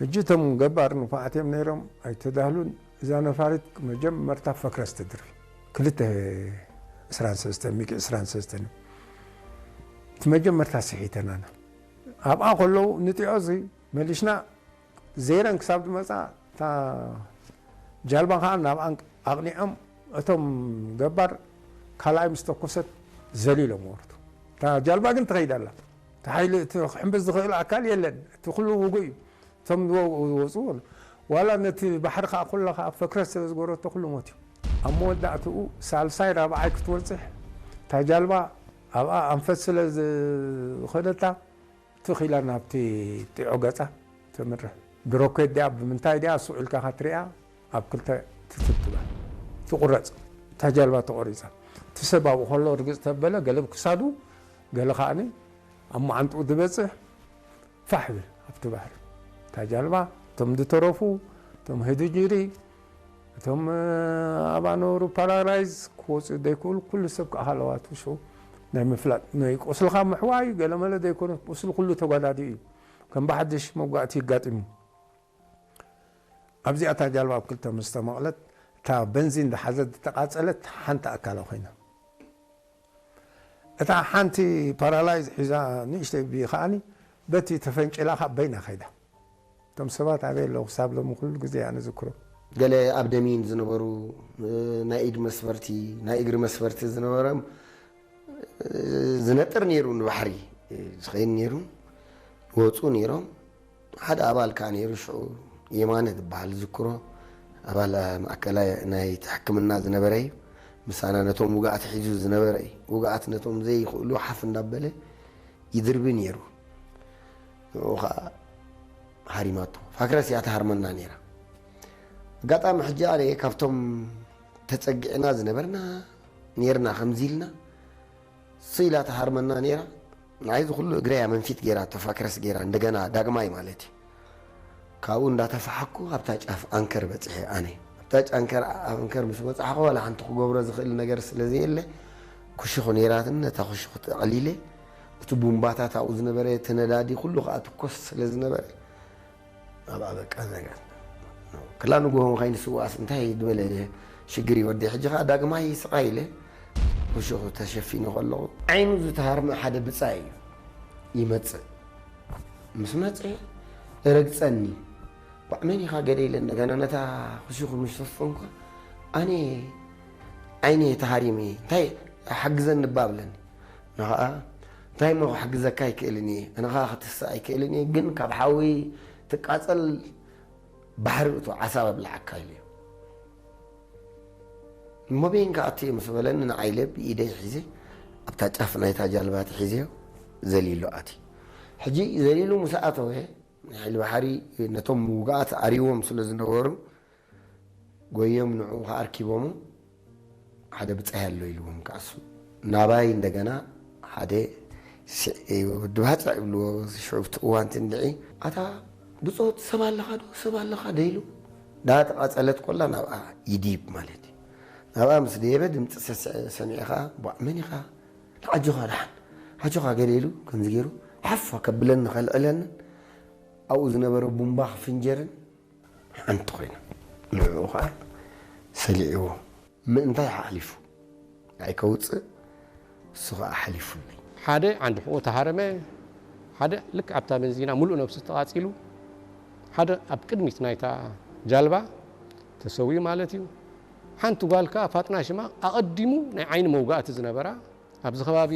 ሕጂ እቶም ገባር ንፉዓት እዮም ነይሮም፣ ኣይተዳህሉን። እዛ ነፋሪት መጀመርታ ፈክረስ ትድርቢ። ክልተ ዕስራን ሰለስተን፣ ሚግ ዕስራን ሰለስተን። እቲ መጀመርታ ስሒተናና። ኣብኣ ከለዉ ንጢዖ እዚ መሊሽና ዘይረን ክሳብ ዝመጻ እታ ጃልባ ኸዓ ናብኣን ኣቕኒዖም እቶም ገባር ካልኣይ ምስ ተኮሰት ዘሊሎም ወርዱ። እታ ጃልባ ግን ትኸይድ ኣላ። እቲ ሓይሊ፣ እቲ ክሕምብስ ዝኽእል ኣካል የለን። እቲ ኩሉ ውጉእ እዩ። እቶም ዝወ-፣ ዝወፁ ወሉ-፣ ዋላ ነቲ ባሕሪ ኸዓ ኩላ ኸዓ ፈክረት ስለ ዝገበረቶ ኩሉ ሞት እዩ። ኣብ መወዳእትኡ ሳልሳይ ራብዓይ ክትበጽሕ እታ ጃልባ ኣብኣ ኣንፈት ስለ ዝኸደታ ትኽ ኢላ ናብቲ ጢዖ ገጻ ተምርሕ። ብሮኬት ድያ ብምንታይ ድያ ሱቕ ኢልካ ኸዓ ትሪኣ ኣብ ክልተ ትትብትባ ትቑረጽ። እታ ጃልባ ተቖሪጻ። እቲ ሰብ ኣብኡ ከሎ ርግጽ ተበለ፣ ገለ ብክሳዱ፣ ገለ ኸዓኒ ኣብ መዓንጥኡ ዝበጽሕ ፋሕ ይብል ኣብቲ ባሕሪ። እታ ጃልባ፣ እቶም ዝተረፉ፣ እቶም ህድጅሪ፣ እቶም፣ እ፣ ኣብኣ ነበሩ ፓራላይዝ ክወፁ ዘይክእሉ ኩሉ ሰብ ከዓ ሃለዋቱ ሽዑ ናይ ምፍላጥ፣ ናይ ቁስልኻ ምሕዋይ ገለመለ ዘይኮነ ቁስሊ ኩሉ ተጓዳዲኡ እዩ። ከም ብሓድሽ መውጋእቲ ይጋጥም እዩ። ኣብዚኣ እታ ጃልባ ኣብ ክልተ ምስ ተመቕለት፣ እታ በንዚን ዝሓዘት ዝተቓጸለት ሓንቲ ኣካላ ኮይና። እታ ሓንቲ ፓራላይዝ ሒዛ ንእሽተይ ቢ ከዓኒ በቲ ተፈንጭላ ካብ በይና ከይዳ። እቶም ሰባት ኣበይ ኣለዉ? ክሳብ ሎሚ ኩሉ ግዜ ኣነ ዝክሮ። ገለ ኣብ ደሚን ዝነበሩ፣ እ፣ ናይ ኢድ መስፈርቲ፣ ናይ እግሪ መስፈርቲ ዝነበሮም፣ እ፣ ዝነጥር ነይሩ፣ ንባሕሪ፣ እ፣ ዝኸይድ ነይሩ፣ ይወፁ ነይሮም። ሓደ ኣባል ከኣ ነይሩ፣ ሽዑ የማነ ዝበሃል ዝክሮ፣ ኣባል ማእከላይ ናይቲ ሕክምና ዝነበረ እዩ። ምሳና ነቶም ውግኣት ሒዙ ዝነበረ እዩ። ውግኣት ነቶም ዘይኽእሉ ሓፍ እንዳበለ ይድርቢ ነይሩ። ንዕኡ ኸኣ ሃሪማቶ። ፋክረስ እያ ትሃርመና ነይራ። ኣጋጣሚ ሕጂ ኣነ ካብቶም ተጸጊዕና ዝነበርና ነይርና ከምዚ ኢልና ስቕ ኢላ ትሃርመና ነይራ። ንዓይ እዚ ኩሉ እግረይ እያ መንፊት ገይራቶ፣ ፋክረስ ገይራ፣ እንደገና ዳግማይ ማለት እዩ። ካብኡ እንዳተፋሓኩ ኣብታ ጫፍ ኣንከር በጺሐ ኣነ። ኣብታ ጫንከር ኣንከር ምስ በጻሕኩ ዋላ ሓንቲ ክገብሮ ዝኽእል ነገር ስለ ዘየለ፣ ኩሽኹ ነይራትኒ፣ ነታ ኩሽኹ ጠቕሊለ፣ እቲ ቡምባታት ኣብኡ ዝነበረ፣ እቲ ነዳዲ ኩሉ ከኣ ትኮስ ስለ ዝነበረ፣ ኣብኣ በቃ ነገር። ክላ ንግሆ ከይንስዋእስ እንታይ ዝበለ ሽግር እዩ ወደይ። ሕጂ ከኣ ዳግማይ ስቓይ ኢለ፣ ኩሽኹ ተሸፊኑ ከለኹ፣ ዓይኑ ዝተሃርመ ሓደ ብጻይ እዩ ይመጽእ። ምስ መጸ፣ ረግጸኒ። ባዕ መን ኢኻ ገለ ኢለ እንደገና ነታ ክሽኹ ምስ ሸፈንኳ ኣነ ዓይነ ተሃሪመ እንታይ ሓግዘኒ እባ ብለኒ። ንኸኣ እንታይ እሞ ክሕግዘካ ኣይክእልን እየ፣ ኣነ ኸኣ ክትስእ ኣይክእልን እየ፣ ግን ካብ ሓዊ ትቃጸል ባሕሪ እቶ ዓሳብ ኣብልዓካ ኢሉ እዩ። እሞ በይንካ ኣትዮ ምስ በለኒ ንዓይ ኢለ ብኢደይ ሒዘ ኣብታ ጫፍ ናይታ ጃልባ ተሒዘዮ ዘሊሉ ኣትዩ። ሕጂ ዘሊሉ ምስ ኣተወ ናይ ሓይሊ ባሕሪ ነቶም ውግኣት ኣርይዎም ስለ ዝነበሩ ጎዮም ንዕኡ ከኣርኪቦሙ ሓደ ብጻይ ኣሎ ኢልዎም ከኣሱ ናባይ እንደገና ሓደ ወዲ ባጽዕ ይብልዎ ሽዑብቲ እዋንቲ እንድዒ ኣታ ብጾት ሰብ ኣለኻ ዶ ሰብ ኣለኻ ዶ ኢሉ ዳ ተቓጸለት ኮላ ናብኣ ይዲብ ማለት እዩ። ናብኣ ምስ ደየበ ድምፂ ሰሚዐ ከዓ ቧዕ መን ኢኻ ኣጆኻ ደሓን ኣጆኻ ገለ ኢሉ ከምዚ ገይሩ ሓፍ ከብለኒ ከልዕለንን ኣብኡ ዝነበረ ቡምባ ክፍንጀርን ሓንቲ ኮይና ንዕኡ ከዓ ሰሊዕዎ ምእንታይ ሓሊፉ ንዓይ ከውፅእ እሱ ከዓ ሓሊፉለይ። ሓደ ዓንዲ ሕቆ ተሃረመ፣ ሓደ ልክ ኣብታ በንዚና ሙሉእ ነብሱ ተቃፂሉ፣ ሓደ ኣብ ቅድሚት ናይታ ጃልባ ተሰዊኡ ማለት እዩ። ሓንቲ ጓል ከዓ ፋጥና ሽማ ኣቐዲሙ ናይ ዓይኒ መውጋእቲ ዝነበራ ኣብዚ ከባቢ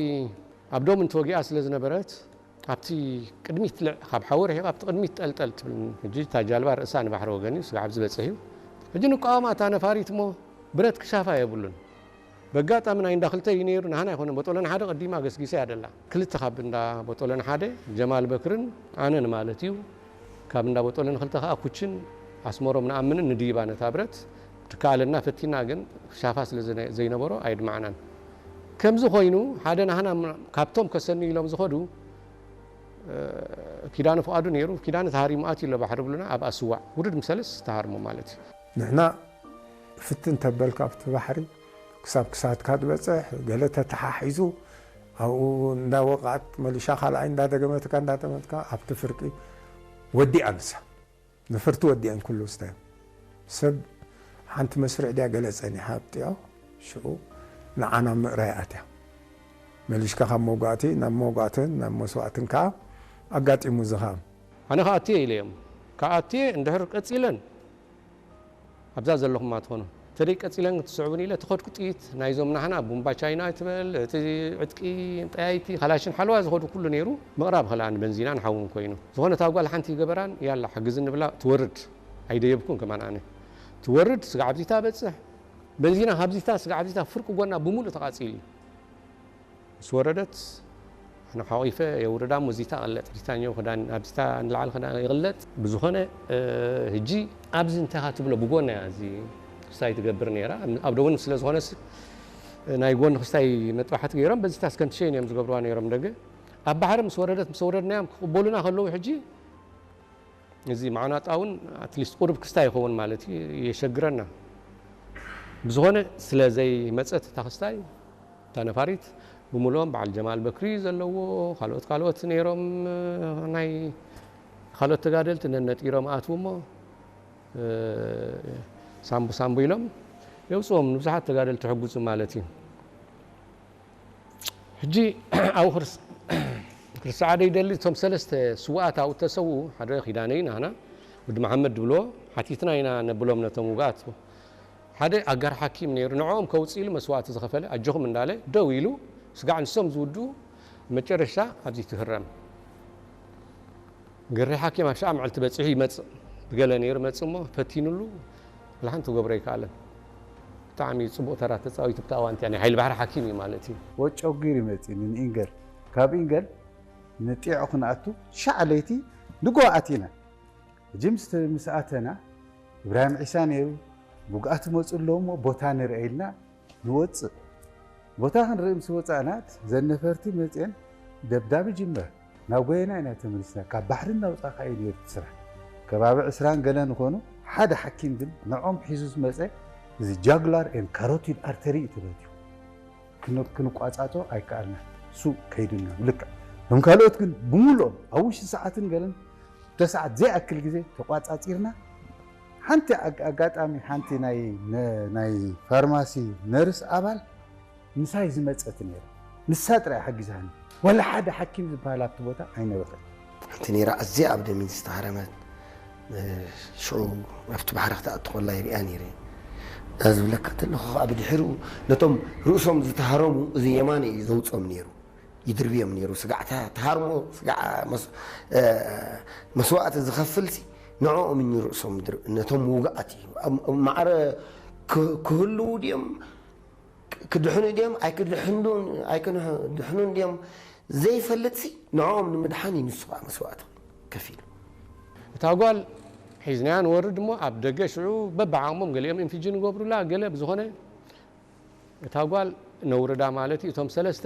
ኣብ ዶምን ተወጊኣ ስለ ዝነበረት ኣብቲ ቅድሚት ልዕ ካብ ሓዊ ርሒቕ ኣብቲ ቅድሚት ጠልጠል ትብል። ሕጂ እታ ጃልባ ርእሳ ንባሕሪ ወገን እዩ ስጋዕ ኣብዚ በፅሕ እዩ። ሕጂ ንቃወማ እታ ነፋሪት እሞ ብረት ክሻፋ የብሉን። በጋጣሚ ናይ እንዳ ክልተ እዩ ነይሩ ናህና ኣይኮነን በጦለን ሓደ ቀዲማ ገስጊሰ እያ ደላ ክልተ ካብ እንዳ በጦለን ሓደ ጀማል በክርን ኣነን ማለት እዩ። ካብ እንዳ በጦለን ክልተ ከዓ ኩችን ኣስመሮም ንኣምንን ንድይባ ነታ ብረት ትከኣለና ፈቲና ግን ክሻፋ ስለ ዘይነበሮ ኣይድማዕናን። ከምዚ ኮይኑ ሓደ ናህና ካብቶም ከሰኒ ኢሎም ዝኸዱ ኪዳነ ፍቓዱ ነይሩ። ኪዳነ ተሃሪሙ ኣትዩ ኣሎ ባሕሪ ብሉና ኣብ ኣስዋዕ ውርድ ምሰለስ ተሃርሞ ማለት እዩ። ንሕና ፍትን ተበልካ ኣብቲ ባሕሪ ክሳብ ክሳድካ ትበፅሕ ገለ ተተሓሒዙ ኣብኡ እንዳወቕዓት መሊሻ ካልኣይ እንዳደገመትካ እንዳደገመትካ ኣብቲ ፍርቂ ወዲኣ ንሳ ነፈርቲ ወዲአን ኩሉ ስታዮም ሰብ ሓንቲ መስርዕ ድያ ገለ ፀኒሓ ኣብጢዖ ሽዑ ንዓና ምእራይ ኣትያ መሊሽካ ካብ መውጋእቲ ናብ መውጋእትን ናብ መስዋእትን ከዓ ኣጋጢሙ ዝኻም ኣነ ከኣትየ ኢለዮም ከኣትየ እንድሕር ቀፂለን ኣብዛ ዘለኹማ ትኾኑ ተደይ ቀፂለን ክትስዕቡን ኢለ ተኸድኩ ጥይት ናይዞም ናሕና ቡምባ ቻይና ትበል እቲ ዕጥቂ ጠያይቲ ካላሽን ሓለዋ ዝኸዱ ኩሉ ነይሩ ምቕራብ ኸላ ንበንዚናን ሓውን ኮይኑ ዝኾነ እታ ጓል ሓንቲ ይገበራን ያላ ሓግዝኒ ብላ ትወርድ ኣይደየብኩን ከማን ኣነ ትወርድ ስጋዕ ኣብዚታ በፅሕ በንዚና ካብዚታ ስጋዕ ኣብዚታ ፍርቂ ጎና ብሙሉእ ተቓፂሉ እዩ ምስ ወረደት ኣነ ሓቒፈ የውርዳ እሞ እዚታ ቀለጥ ሪታኛው ክዳን ኣብዚታ ንላዕሊ ክዳን ይቕለጥ ብዝኾነ ህጂ ኣብዚ እንታይ ኢኻ ትብሎ ብጎና እያ እዚ ክስታይ ትገብር ነይራ ኣብ ደውን ስለ ዝኾነስ ናይ ጎኒ ክስታይ መጥባሕቲ ገይሮም በዚታ እስከንትሸይን እዮም ዝገብርዋ ነይሮም ደገ ኣብ ባሕሪ ምስ ወረደት ምስ ወረድናዮም ክቕበሉና ከለዉ ሕጂ እዚ ማዕናጣ እውን ኣትሊስት ቁሩብ ክስታይ ይኸውን ማለት እዩ የሸግረና ብዝኾነ ስለ ዘይመፀት እታ ክስታይ እታ ነፋሪት ብምልኦም በዓል ጀማል በክሪ ዘለዎ ካልኦት ካልኦት ነይሮም ናይ ካልኦት ተጋደልቲ ነነጢሮም ኣትዉ እሞ ሳምቡ ሳምቡ ኢሎም የውፅዎም ንብዙሓት ተጋደልቲ ሕጉፁ ማለት እዩ ሕጂ ኣብኡ ክርስዓ ደይደሊ እቶም ሰለስተ ስውኣት ኣብኡ ተሰውኡ ሓደ ኪዳነይ ናህና ወዲ መሓመድ ድብልዎ ሓቲትና ኢና ነብሎም ነቶም ውግኣት ሓደ ኣጋር ሓኪም ነይሩ ንዕኦም ከውፅእ ኢሉ መስዋእቲ ዝኸፈለ ኣጆኹም እንዳለ ደው ኢሉ ስጋዕ ንሶም ዝውድኡ መጨረሻ ኣብዚ ትህረም ገሬ ሓኪም ኣብ ሸዓ መዓልቲ በፂሑ ይመፅእ ብገለ ነይሩ መፅእ እሞ ፈቲኑሉ ወላ ሓንቲ ክገብሮ ኣይከኣለን ብጣዕሚ ፅቡቕ ተራ ተፃዊቱ ብታ እዋንቲ ናይ ሓይሊ ባሕሪ ሓኪም እዩ ማለት እዩ ወጨጉር ይመፅኒ ንኢንገል ካብ ኢንገል ንጢዖ ክንኣቱ ሻዕ ለይቲ ንጎ ኣቲና ሕጂ ምስ ኣተና ኢብራሂም ዒሳ ነይሩ ብግኣት መፁ ኣለዉ እሞ ቦታ ንርአ ኢልና ንወፅእ። ቦታ ክንርኢ ምስ ወፃእና ዘን ነፈርቲ መፅየን ደብዳብ ይጅመር። ናብ ጎየና ኢና ተመሊስና። ካብ ባሕሪ እናውፃእካ እዩ ነይሩ እቲ ስራሕ። ከባቢ ዕስራን ገለን ይኾኑ። ሓደ ሓኪም ግን ንዕኦም ሒዙ ዝመፀ እዚ jugular and carotid artery እዩ ተበትዩ። ክንቋፃፆ ኣይከኣልናን። እሱ ከይዱና ብልክዕ። እቶም ካልኦት ግን ብምሉኦም ኣብ ውሽጢ ሰዓትን ገለን ክልተ ሰዓት ዘይኣክል ግዜ ተቋፃፂርና ሓንቲ ኣጋጣሚ ሓንቲ ናይ ናይ ፋርማሲ ነርስ ኣባል ምሳይ ዝመፀት ነይራ ንሳ ጥራይ ሓጊዛኒ ዋላ ሓደ ሓኪም ዝበሃል ኣብቲ ቦታ ኣይነበረን ሓንቲ ነይራ ኣዝያ ኣብ ደሚን ዝተሃረመት ሽዑ ኣብቲ ባሕሪ ክትኣቱ ከላ ይሪኣ ነይረ። እዛ ዝብለካ ዘለኹ ከዓ ብድሕሪኡ ነቶም ርእሶም ዝተሃረሙ እዚ የማነ እዩ ዘውፅኦም ነይሩ፣ ይድርብዮም ነይሩ። ስጋዕታ ተሃርሞ ስጋዕ መስ- እ፣ መስዋእቲ ዝኸፍልሲ ንዕኦም እዩ ርእሶም ድር- ነቶም ውግኣት እዩ። ኣብ- ኣብ ማዕረ ክ- ክህልዉ ድዮም ክድሕኑ ድዮም ኣይክድሕኑን ኣይክድሕኑን ድዮም ዘይፈልጥሲ ንዕኦም ንምድሓን እዩ ንሱ ከዓ መስዋእቲ ከፊሉ። እታ ጓል ሒዝናያ ንወርድ እሞ ኣብ ደገ ሽዑ በብዓቕሞም ገሊኦም ኢንፊጅን ይገብሩላ ገለ ብዝኾነ እታ ጓል ነውርዳ ማለት እዩ። እቶም ሰለስተ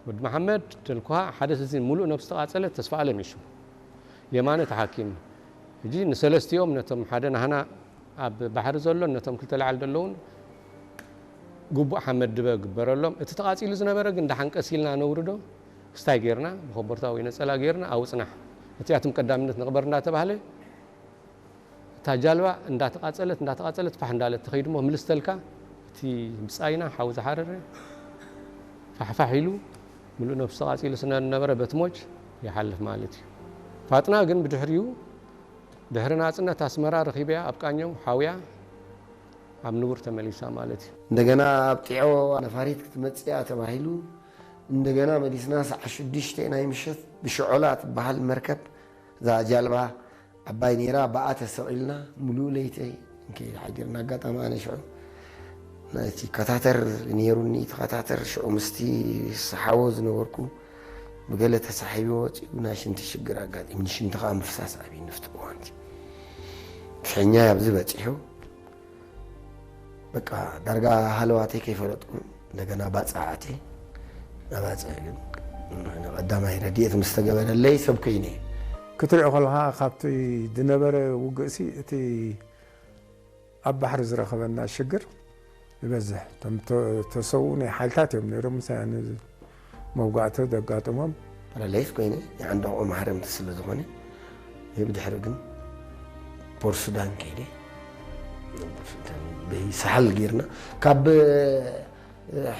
ወዲ መሓመድ ተልኳ ሓደ ስዚን ሙሉእ ነብሲ ተቓጸለት ተስፋ ኣለም ይሹ የማነ ተሓኪም ሕጂ ንሰለስቲኦም ነቶም ሓደ ናህና ኣብ ባሕሪ ዘሎን ነቶም ክልተ ላዕሊ ዘለውን ግቡእ ሓመድ ድበ ግበረሎም። እቲ ተቓጺሉ ዝነበረ ግን ደሓን ቀስ ኢልና ነውርዶ ክስታይ ጌርና ብኮቦርታ ወይ ነጸላ ጌርና ኣውጽናሕ እቲኣቶም ቀዳምነት ንቕበር እንዳተባህለ እታ ጃልባ እንዳተቓጸለት እንዳተቓጸለት ፋሕ እንዳለት ትኸይድ እሞ ምልስተልካ እቲ ብጻይና ሓዊ ዝሓረረ ፋሕፋሕ ኢሉ ምሉእ ነብሱ ተቓጺሉ ስለ ዝነበረ በቲ ሞጅ ይሓልፍ ማለት እዩ። ፋጥና ግን ብድሕሪኡ ድሕሪ ናጽነት ኣስመራ ረኺበያ ኣብ ቃኘው ሓውያ ኣብ ንቡር ተመሊሳ ማለት እዩ። እንደገና ኣብ ጢዖ ነፋሪት ክትመጽእ እያ ተባሂሉ እንደገና መሊስና ሰዓት ሽዱሽተ ናይ ምሸት ብሽዖላ ትበሃል መርከብ እዛ ጃልባ ዓባይ ነይራ ብኣ ተሰቒልና ሙሉእ ለይተይ እንከይድ ሓዲርና ኣጋጣሚ ኣነ ሽዑ ናይቲ ከታተር ነይሩኒ እቲ ከታተር ሽዑ ምስቲ ሰሓቦ ዝነበርኩ ብገለ ተሳሒቡ ወፂኡ ናይ ሽንቲ ሽግር ኣጋጢምኒ ሽንቲ ከዓ ምፍሳስ ኣብይ ንፍቲ እዋንቲ ፍሕኛይ ኣብዚ በፂሑ በቃ ዳርጋ ሃለዋተይ ከይፈለጥኩ እንደገና ባፅዕ ኣትየ ናባፅዕ ግን ቀዳማይ ረድኤት ምስ ተገበረለይ ሰብ ኮይነ ክትሪኦ ከለካ ካብቲ ዝነበረ ውግእሲ እቲ ኣብ ባሕሪ ዝረኸበና ሽግር ይበዝሕ እቶም ተሰውኡ ናይ ሓይልታት እዮም ነይሮም ምሳና መውጋእቲ ዘጋጥሞም ፓራላይዝ ኮይነ የዓንዳቑ ማሕረምቲ ስለ ዝኾነ ብድሕሪ ግን ፖርሱዳን ከይደ ሰሓል ጌርና ካብ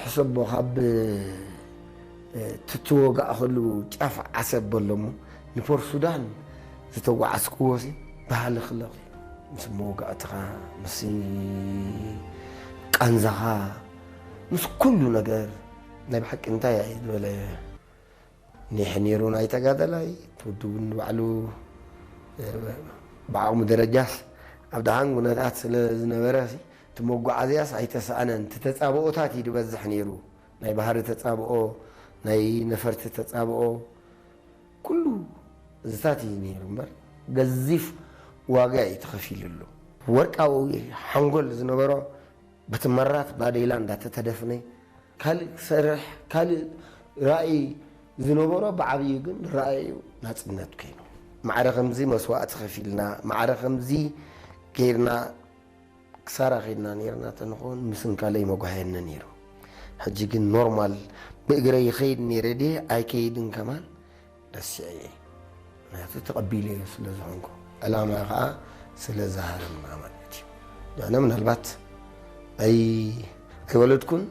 ሕሰቦ ካብ ትትወጋእ ከሉ ጫፍ ዓሰብ በሎሞ ንፖርሱዳን ዝተጓዓዝክዎ ሲ ባህሊ ክለቕ ምስ መወጋእትኻ ምስ ቃንዛኻ ምስ ኩሉ ነገር ናይ ብሓቂ እንታይ እየ ዝበለ ኒሕ ነይሩ ናይ ተጋደላይ እቲ ውድብ እውን ንባዕሉ ብዓቕሙ ደረጃስ ኣብ ደሓን ኩነታት ስለ ዝነበረ እቲ መጓዓዝያስ ኣይተሰኣነን እቲ ተፃብኦታት እዩ ዝበዝሕ ነይሩ ናይ ባህሪ ተፃብኦ ናይ ነፈርቲ ተፃብኦ ኩሉ እዝታት እዩ ነይሩ እምበር ገዚፍ ዋጋ እዩ ተኸፊሉሉ ወርቃዊ ሓንጎል ዝነበሮ በቲ መራት ባዴላ እንዳተተደፍነ ካልእ ክሰርሕ ካልእ ራእይ ዝነበሮ ብዓብዩ ግን ራእዩ ናፅነት ኮይኑ ማዕረ ከምዚ መስዋእቲ ከፊልና ማዕረ ከምዚ ገይርና ክሳራ ከይድና ነርና ተንኸውን ምስንካለይ መጓህየኒ ነይሩ ሕጂ ግን ኖርማል ብእግረ ይኸይድ ነይረ ድየ ኣይከይድን ከማን ረሲዐ እየ ምክንያቱ ተቐቢለዮ ስለ ዝኾንኩ ዕላማ ከዓ ስለ ዝሃረምና ማለት እዩ ንሕና ምናልባት ኣይ ኣይወለድኩን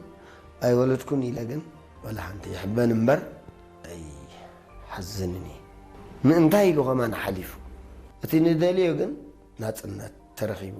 ኣይወለድኩን ኢለ ግን ወላ ሓንቲ ይሕበን እምበር ኣይሓዝንን እየ ምእንታይ ኢሉ ከማን ሓሊፉ እቲ ንደልዮ ግን ናፅነት ተረኺቡ